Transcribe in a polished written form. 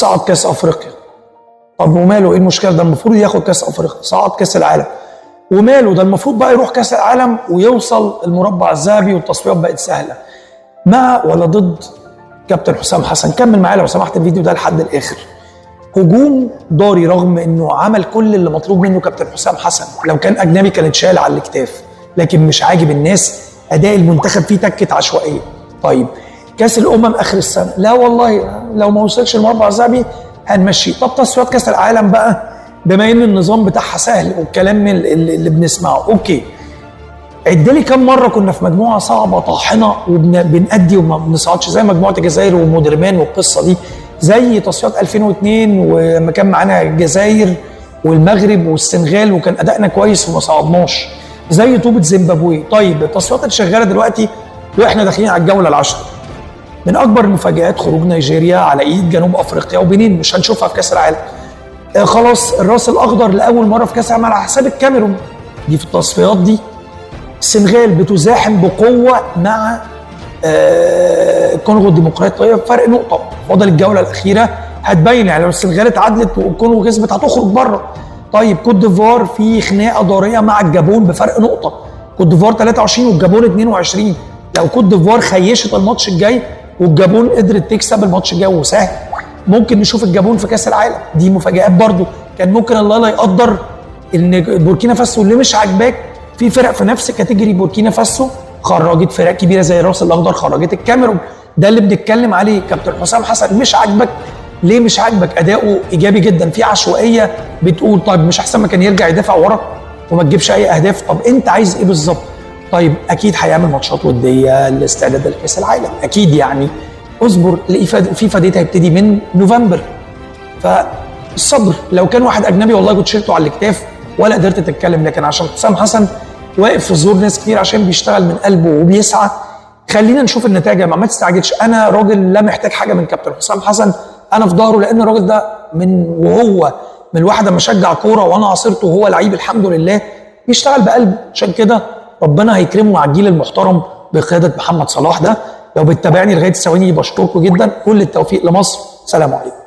صعد كاس افريقيا. طب وماله، ايه المشكلة؟ ده المفروض ياخد كاس افريقيا. صعد كاس العالم، وماله؟ ده المفروض بقى يروح كاس العالم ويوصل المربع الذهبي والتصفيات بقت سهلة. مع ولا ضد كابتن حسام حسن؟ كمل معايا لو سمحت الفيديو ده لحد الاخر. هجوم ضاري رغم انه عمل كل اللي مطلوب منه كابتن حسام حسن، لو كان اجنبي كان اتشال على الاكتاف، لكن مش عاجب الناس اداء المنتخب فيه تكه عشوائية. طيب كاس الامم اخر السنة، لا والله لو ما وصلش المربع الذهبي هنمشيه. طب تصفيات كاس العالم بقى بما ان النظام بتاعها سهل والكلام اللي بنسمعه، okay عد لي كم مرة كنا في مجموعة صعبة طاحنة وبنأدي وما بنصعدش، زي مجموعة الجزائر ومودرمان والقصه دي، زي تصفيات 2002 ولما كان معانا الجزائر والمغرب والسنغال وكان ادائنا كويس وما صعدناش، زي طوبة زيمبابوي. طيب التصفيات اللي شغالة دلوقتي واحنا داخلين على الجولة العاشرة، من اكبر المفاجآت خروج نيجيريا على ايد جنوب افريقيا وبنين، مش هنشوفها في كاس العالم. خلاص الراس الاخضر لاول مرة في كاس العالم على حساب الكاميرون، دي في التصفيات دي. السنغال بتزاحم بقوة مع الكونغو الديمقراطية فرق نقطة، فاضل الجولة الاخيرة هتبين، يعني لو السنغال اتعادلت والكونغو كسبت هتخرج بره. طيب كوت ديفوار في خناقه ضاريه مع الجابون بفرق نقطة، كوت ديفوار 23 والجابون 22، لو كوت ديفوار خيشت الماتش الجاي والجابون قدرت تكسب الماتش الجاي وسهل ممكن نشوف الجابون في كاس العالم. دي مفاجآت برضو، كان ممكن الله لا يقدر ان بوركينا فاسو اللي مش عاجباك في فرق في نفس category بوركينا فاسو خرجت فرق كبيرة زي الراس الاخضر، خرجت الكاميرون. ده اللي بنتكلم عليه. كابتن حسام حسن مش عاجبك ليه؟ مش عاجبك اداؤه ايجابي جدا، في عشوائية بتقول طيب مش احسن ما كان يرجع يدافع ورا وما تجيبش اي اهداف؟ طب انت عايز ايه بالظبط؟ طيب اكيد هيعمل ماتشات وديه لاستعداد لكاس العالم اكيد، يعني اصبر، الفيفا ديت هيبتدي من نوفمبر، فالصبر. لو كان واحد اجنبي والله كنت شلته على الاكتاف ولا قدرت تتكلم، لكن عشان حسام حسن واقف في زور ناس كتير عشان بيشتغل من قلبه وبيسعى. خلينا نشوف النتائج، ما تستعجلش. انا راجل لا محتاج حاجة من كابتن حسام حسن، انا في ظهره، لان الراجل ده من وهو من الواحد لما شجع كورة وانا عاصرته وهو لعيب الحمد لله بيشتغل بقلبه، عشان كده ربنا هيكرمه مع الجيل المحترم بقيادة محمد صلاح. ده لو بتتابعني لغاية الثواني بشكركم جدا، كل التوفيق لمصر، سلام عليكم.